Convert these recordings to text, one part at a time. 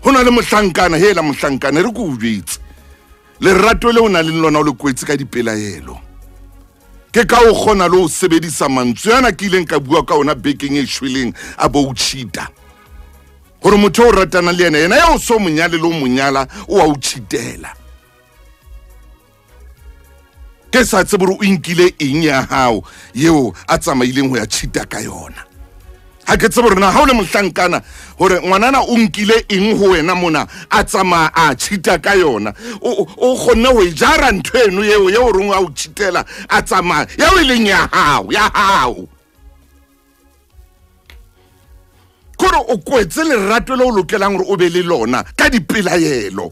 Ho na le mohlankana, hela mohlankana re ko o jwetse. Lerato le o nang le lona o le kwetse ka dipelaelo. Ke ka o kgona le ho sebedisa mantswe ana ke ileng ka bua ka ona bekeng e shweleng a bo o cheata. Hore motho o ratana le yena, yena ya o so monyale le o monyala o a o cheatela. Ke sa tsebe hore o nkile eng ya hao eo a tsamaileng ho ya cheata ka yona. Ha ke tsebe hore na ha o le mohlankana hore ngwanana o nkile eng ho wena mona a tsamaya a cheata ka yona. O kgonne ho e jara ntho eno eo eo reng a o cheatela a tsamaya eo e leng ya hao, ya hao. Kore o kwetse lerato le o lokelang hore o be le lona ka dipelaelo.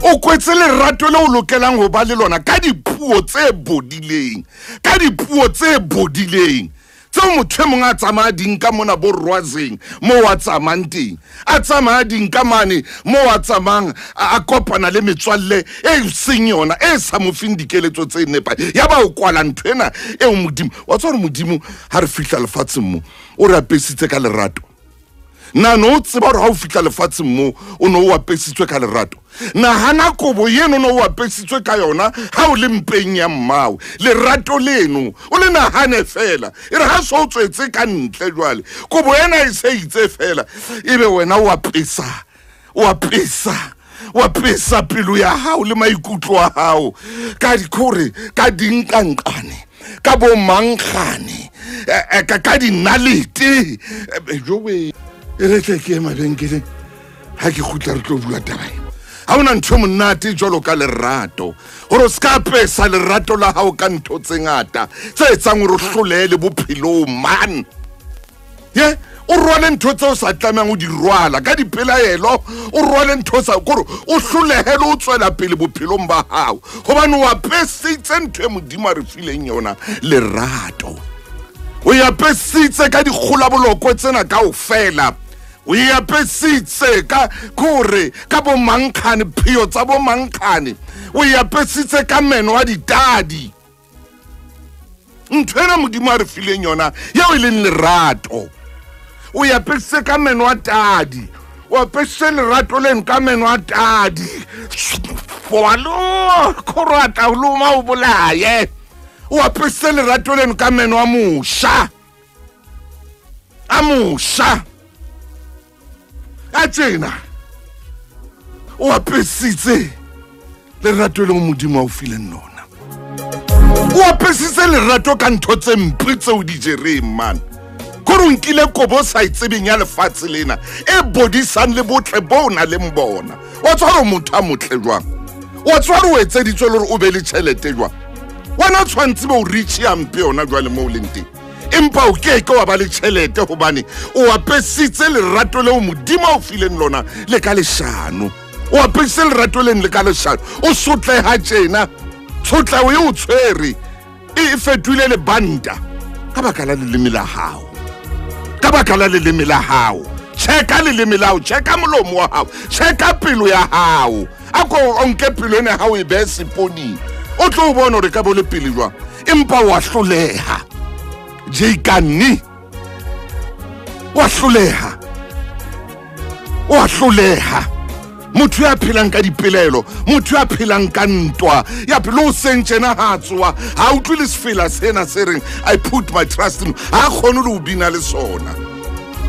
O kwetse lerato le o lokelang ho ba le lona ka dipuo tse bodileng, ka dipuo tse bodileng. Tseo motho e mong a tsamaya di nka mona bo Rwazeng moo a tsamayang teng, a tsamaya di nka mane moo a tsamayang a kopana le metswalle e seng yona e sa mo feng dikeletso tse nepahetseng. Ya ba o kwala ntho ena eo Modimo wa tswa hore Modimo ha re fihla lefatsheng mo o re apesitse ka lerato. Na no o tseba hore ha o fihla lefatsheng mo o no o apesitswe ka lerato? Nahana kobo eno no o apesitswe ka yona ha o le mpeng ya mmao. Lerato leno o le nahane fela. E re ha so o tswetse ka ntle jwale, kobo ena e se itse fela, ebe wena o apesa, o apesa, o apesa pelo ya hao le maikutlo a hao ka dikore, ka dinkanqane, ka bo mankgane, ka dinalete. Jowe e re tle ke mabenkeleng ha ke kgutla re tlo bua taba ena. Ha hona ntho monate jwalo ka lerato, hore o ska apesa lerato la hao ka ntho tse ngata tse etsang hore o hlolehe le bophelong man. Ye o rwale ntho tseo sa tlamehang ho di rwala ka dipelaelo, o rwale ntho tsa kore o hlolehe le ho tswela pele bophelong ba hao, hobane o apesitse ntho e Modimo a re fileng yona, lerato. O apesitse ka dikgolabolokwe tsena kaofela. O apesitse ka kore ka bo mankgane, pheo tsa bo mankgane. O apesitse ka meno a ditadi. Ntho ena Modimo a re fileng yona eo e leng lerato. O apesitse ka meno a tadi. O apesitse lerato leno ka meno a tadi. Walo, kgoro a tla o loma o bolaye. O apesitse lerato leno ka meno a mosha. A mosha. A tjena o apesitse lerato leo Modimo a o fileng lona. O apesitse lerato ka ntho tse mpe tseo di jereng man. Kore o nkile kobo sa e tsebeng ya lefatshe lena e bodisang le botle bo o nang le bona. Wa tswa hore motho a motle jwang? Wa tswa hore o etseditswe le hore o be le tjhelete jwang? Wena o tshwantse be o rich ya mpe yona jwale moo o leng teng. Empa o ke ke wa ba le tjhelete hobane o apesitse lerato leo Modimo a o fileng lona le ka leshano. O apesitse lerato leno le ka leshano. O sotleha tjena, tshotleho e o tshwere e fetohile lebanta ka baka la leleme la hao. Ka baka la leleme la hao. Cheka leleme la hao, cheka molomo wa hao, cheka pelo ya hao. A ko o nke pelo ena ya hao e behe seponing. O tlo bona hore ka bo le pele jwang. Empa wa hloleha. Jekane wa hloleha, wa hloleha. Motho ya phelang ka dipelaelo, motho ya phelang ka ntwa, ya pelo o seng tjena ha tswa, ha utlwe le sefela sena se reng I put my trust in, ha kgone le ho bina le sona.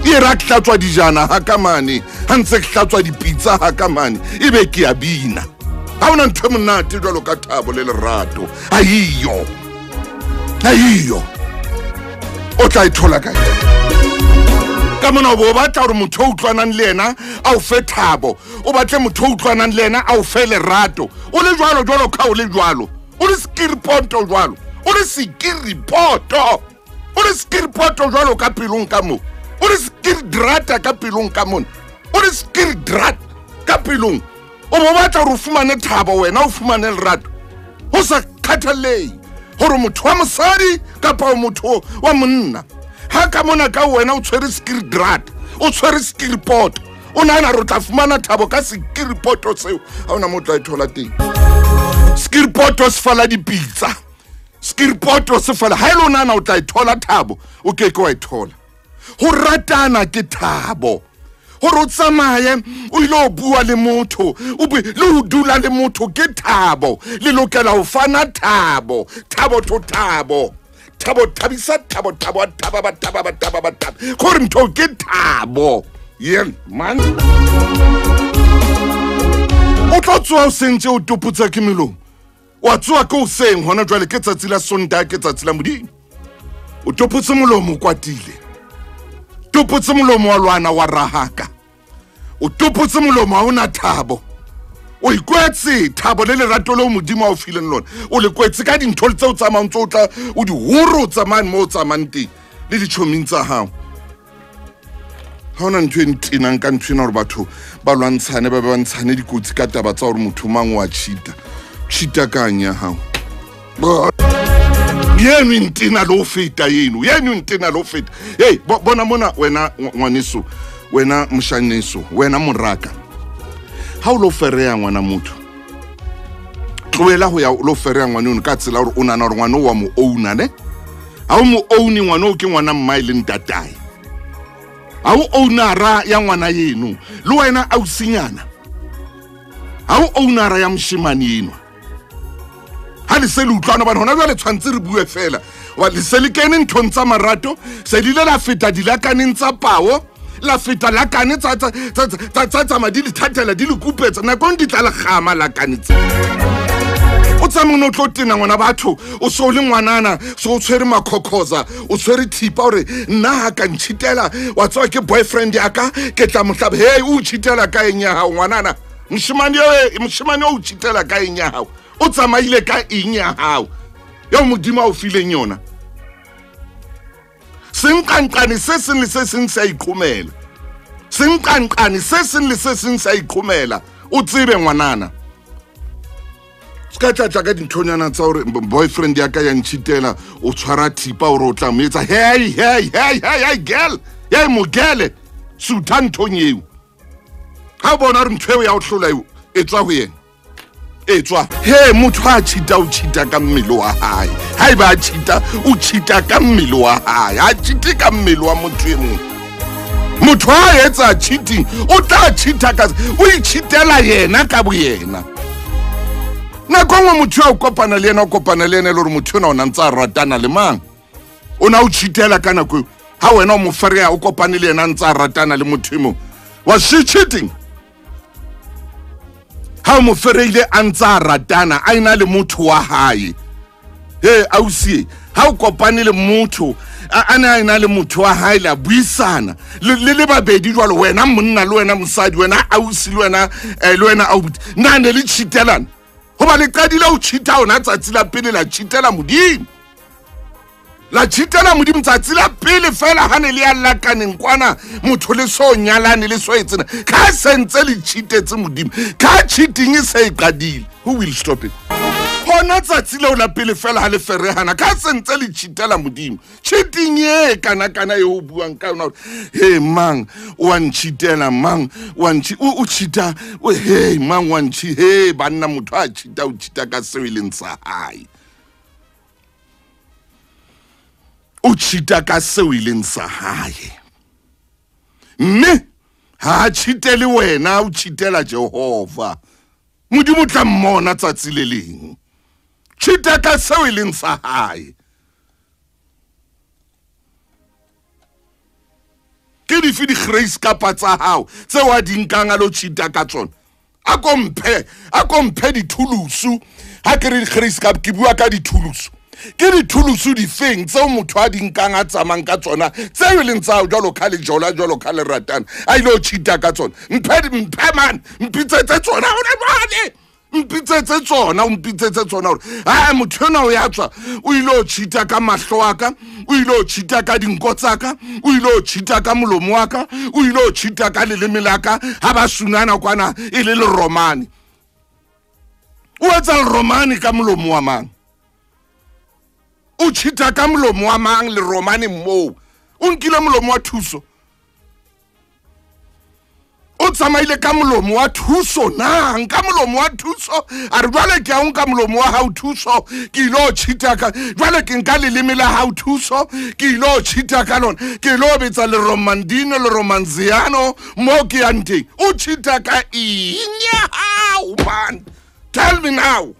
E ra ke hlatswa dijana ha ka mane, ha ntse ke hlatswa dipitsa ha ka mane, ebe ke a bina. Ha hona ntho e monate jwalo ka thabo le lerato. Aiyo, aiyo. O tla e thola kae? Ka mona o bo batla hore motho o utlwanang le yena a o fe thabo, o batle motho o utlwanang le yena a o fe lerato. O le jwalo jwalo ka o le jwalo, o le skiripoto jwalo, o le skiripoto, o le skiripoto jwalo ka pelong ka mo, o le skiridrata ka pelong ka mona, o le skiridrat ka pelong. O bo batla hore o fumane thabo wena, o fumane lerato, ho sa kgathallehe hore motho wa mosadi kapa motho wa monna. Ha ka mona ka wena o tshwere skiridrat, o tshwere skiripoto, o nahana hore o tla fumana thabo ka skiripoto seo, ha hona moo o tla e thola teng. Skiripoto se fala dipitsa, skiripoto se fala. Ha e le o nahana o tla e thola thabo, o ke ke wa e thola. Ho ratana ke thabo, Gore o tsamaye o ile o bua le motho, o bue le ho dula le motho ke thabo. Le lokela ho fana thabo, thabo to thabo. Thabo thabisa thabo thabo thaba ba thaba ba thaba ba thaba. Gore ntho ke thabo. Yen man. O tlo tsoha o sentse o topotsa ke melomo. Wa tsoha ke hoseng hona jwale ke tsatsi la Sontaha, ke tsatsi la Modimo. O topotse molomo o kwatile. Topotse molomo wa lwana wa rahaka. O topotse molomo ha ona thabo. O ikwetse thabo le lerato leo Modimo a o fileng lona. O le kwetse ka dintho tse o tsamayang tse o tla o di horotsa mane mo o tsamayang teng le ditjhoming tsa hao. Ha hona ntho e ntenang ka ntho ena hore batho ba lwantshane, ba ba ntshane dikotsi ka taba tsa hore motho mang wa cheata. Cheata kang ya hao? Yeno ntena le ho feta yeno, yeno ntena le ho feta. Hey, bona mona wena ngwaneso, wena moshaneso, wena moraka. Ha o lo fereya ngwana motho, tlohela ho ya o lo fereya ngwana ono ka tsela hore o nahana hore ngwana o wa mo owna, ne? Ha o mo owne ngwana o ke ngwana mmae le ntatae. Ha o ownara ya ngwana yeno, le wena ausinyana. Ha o ownara ya moshemane eno. Ha le se le utlwana bana hona jwale tshwantse re bue fela. Wa le se le kene nthong tsa marato, se le ile la feta dilakaneng tsa pao, la feta lakane tsa tsa tsa tsa tsa di le thatela di le kupetsa nakong di tla le kgama lakane tse. O tsamaya o tlo tena ngwana batho, o so le ngwanana, so o tshwere makhokhoza, o tshwere thipa hore nna ha ka ntshitela, wa tswa ke boyfriend ya ka, ke tla mohlaba. Hey, o tshitela ka eng ya hao ngwanana? Moshemane o tshitela ka eng ya hao? O tsamaile ka eng ya hao? Eo Modimo a o fileng yona. Senqanqane se seng le se seng se a iqhomela. Senqanqane se seng le se seng se a iqhomela. O tsebe ngwanana. Ska tla tla ka dinthonyana tsa hore boyfriend ya ka ya ntshitela, o tshwara thipa hore o tla mo etsa. Hey, hey, hey, hey, hey, girl. Hey, mogele. Sutha nthong eo. Ha o bona hore ntho eo ya o hlola eo, e tswa ho yena. E tswa. He, motho ha cheata o cheata ka mmele wa hae. Haeba a cheata, o cheata ka mmele wa hae. Ha cheate ka mmele wa motho e mong. Motho ha etsa cheating, o tla cheata ka, o icheatela yena ka boyena. Nako nngwe motho a o kopana le yena, o kopana le yena e le hore motho ena o na ntse a ratana le mang. O na o cheatela ka nako eo. Ha wena o mo fereya, o kopane le yena a ntse a ratana le motho e mong. Was she cheating? Ha o mo fereile a ntse a ratana, a ena le motho wa hae. Hey, ausi, ha o kopane le motho, a ne a ena le motho wa hae, la buisana. Le babedi jwalo, wena monna le wena mosadi, wena ausi le wena, le wena abuti. Na ne le cheatelana? Hoba le qadile ho cheata hona tsatsi la pele, la cheatela Modimo. La cheatela Modimo tsatsi la pele fela ha ne le ya lakaneng kwana, motho le so nyalane le so etsena. Ka sentse le cheatetse Modimo. Ka cheating e se e qadile. Who will stop it? Hona tsatsi leo la pele fela ha le ferehana, ka sentse le cheatela Modimo. Cheating e kana kana e o buang ka yona hore hey mang o a ncheatela, mang o a nchi, o cheata, o hey mang wa nchi, hey banna motho a cheata, o cheata ka seo e leng sa hae. O cheata ka seo e leng sa hae. Mme ha a cheatele wena, o cheatela Jehova. Modimo tla mmona tsatsi le leng. Cheata ka seo e leng sa hae. Ke dife di-grace kapa tsa hao tseo a di nkang a lo cheata ka tsona? A komphe dithulusu. Ha ke re di-grace kapa, ke bua ka dithulusu. Ke dithulusu difeng tseo motho a di nkang a tsamayang ka tsona, tseo e leng tsa hao jwalo ka le jola, jwalo ka le ratana, a ile ho cheata ka tsona? Mphe man, mpitsetse tsona hona jwale. Mpitsetse tsona, o mpitsetse tsona hore ha motho ena o ya tswa, o ile ho cheata ka mahlo a ka, o ile ho cheata ka dinko tsa ka, o ile ho cheata ka molomo wa ka, o ile ho cheata ka leleme la ka, ha ba sunana kwana e le leromane. O etsa leromane ka molomo wa mang? O cheata ka molomo wa mang leromane moo? O nkile molomo wa thuso. O O tsamaile ka molomo wa thuso na nka molomo wa thuso a re jwale ke a o nka molomo wa hao thuso ke ilo cheata ka jwale ke nka leleme la hao thuso ke ilo cheata ka lona ke ilo betsa le Romandino le Romanziano mo ke yang teng o cheata ka eng ya hao man? Tell me now.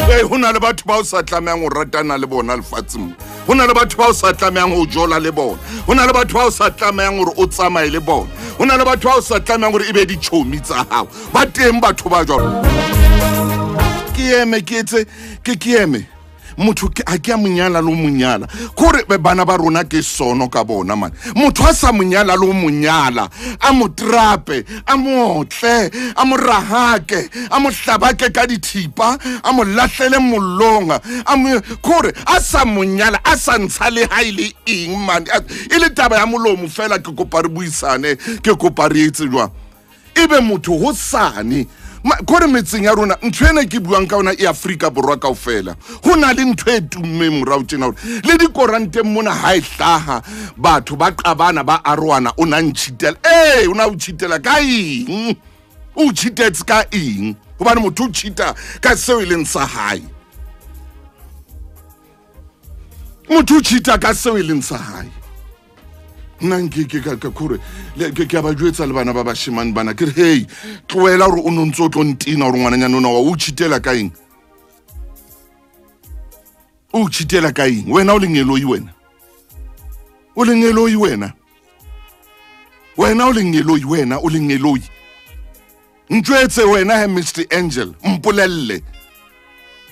Hey, ho na le batho ba o sa tlamehang ho ratana le bona lefatsheng. Ho na le batho ba o sa tlamehang ho jola le bona. Ho na le batho ba o sa tlamehang hore o tsamaye le bona. Ho na le batho ba o sa tlamehang hore e be ditjhomi tsa hao. Ba teng batho ba jwalo. Ke eme ke etse ke eme. Motho ha ke a monyala le monyala. Kore bana ba rona ke sono ka bona man. Motho a sa monyala le monyala, a mo trape, a mo otle, a mo rahake, a mo hlabake ka dithipa, a mo lahlele mollong, a mo kore a sa monyala, a sa ntsha le ha ile eng man. E le taba ya molomo fela ke kopa re buisane, ke kopa re etse jwang. Ebe motho ho sane kore metseng ya rona ntho ena ke buang ka yona e Afrika Borwa kaofela. Ho na le ntho e tummeng morao tjena hore le dikoranteng mona ha e hlaha batho ba qabana ba aroana o na ntjhitela. Eh, o na o tjhitela ka eng? O tjhitetse ka eng? Hobane motho o tjhita ka seo e leng sa hae. Motho o tjhita ka seo e leng sa hae. Nna nke ke ka kore ke a ba jwetsa le bana ba bashemane bana ke re hey tlohela hore o no ntso tlo ntina hore ngwananyana ona wa o tjhitela ka eng? O tjhitela ka eng? Wena o lengeloi wena. O lengeloi wena. Wena o lengeloi wena o lengeloi. Ntjwetse wena he Mr Angel mpolelle.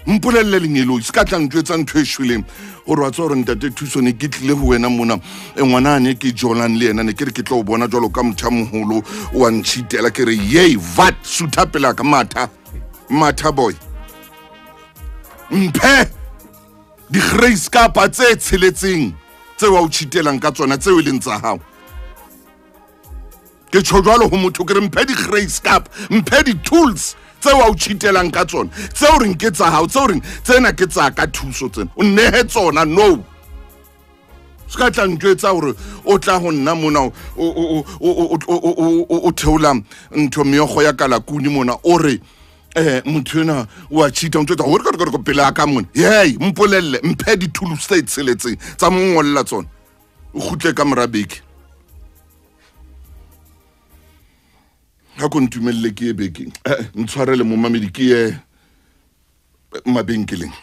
Mpolelle lengeloi se ka tla ntjwetsa ntho e shweleng hore wa tswa hore ntate Thuso ne ke tlile ho wena mona ngwana ne ke jolang le yena ne ke re ke tlo o bona jwalo ka motho a moholo wa ntjhitela ke re yey vat sutha pela ka matha matha boy mphe di-grace kapa tse tsheletseng tse wa o tjhitelang ka tsona tseo e leng tsa hao. Ke tjho jwalo ho motho ke re mphe di-grace kapa mphe di-tools tseo a o tjhitelang ka tsona tseo reng ke tsa hao tseo reng tsena ke tsa ka thuso tsena o nnehe tsona no. Se ka tla ntjwetsa hore o tla ho nna mona o theola ntho meokgo ya kalakuni mona o re motho ena o a cheata o ntjwetsa hore ka pele ya ka mona. Hey mpolelle mphe di-tools tse tsheletseng tsa mo ngolla tsona o kgutle ka mora beke. Ha ko ntumelle ke ye bekeng ntshwarele momamedi ke ye mabenkeleng.